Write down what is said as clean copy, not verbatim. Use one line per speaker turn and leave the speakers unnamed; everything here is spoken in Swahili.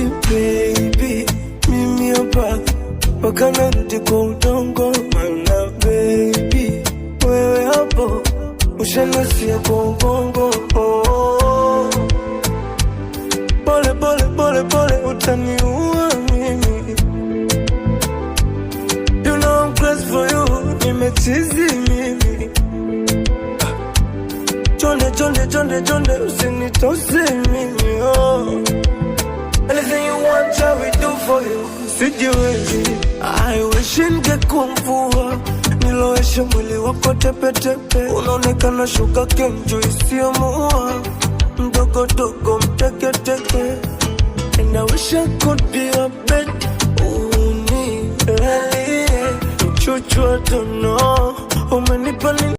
Sijiwezi baby, mimi hapa mpaka narudi kwa udongo, mana baby wewe hapo ushanasia kwa ubongo, oh. Pole pole pole pole utaniua mimi. You know I'm crazy for you, nimechizi mimi. Chonde chonde chonde chonde usinitose mimi, oh. Anything you want I will do for you. Sijiwezi, I wish ningekuwa mvua niloweshe mwili wako tepetepe, unaonekana sugar cane juice ya mua mdogo dogo mteketeke, and I wish I could be your bed, unilalie mchuchu, I don't know umenipa nini.